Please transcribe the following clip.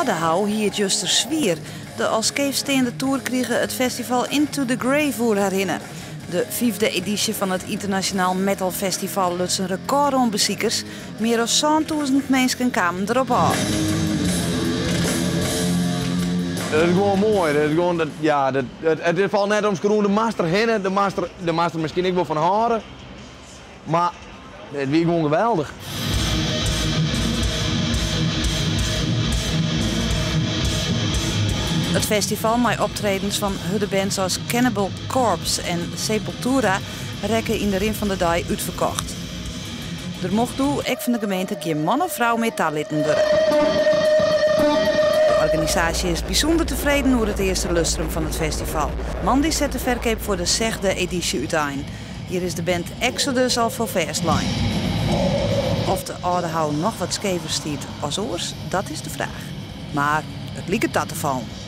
Aldehou hie it juster swier. De al skeefsteande toer krige it festival Into the Grave oer har hinne. De fyfde edysje fan it ynternasjonaal metalfestival luts in rekôr oan besikers. Mear as 7000 minsken kamen derop ôf. Dat is gewoan moai. Dat is gewoan, dat, ja, dat, it, it falt net omskroeven de master hinne. De master, de master miskien ek wol fan hâlde. Mar it wie gewoan geweldich. It festival mei optredens fan hurde bands as Cannibal Corpse en Sepultura rekke yn de rin fan de dei útferkocht. Der mocht doe ek fan de gemeente gjin man of frou mear talitten wurde. De organisaasje is bysûnder tefreden oer it earste lustrum fan it festival. Moandei set de ferkeap foar de sechde edysje útein. Hjir is de band Exodus al foar fêstlein. Oft de Aldehou noch wat skever stiet as oars, dat is de fraach. Mar it liket ta te fallen.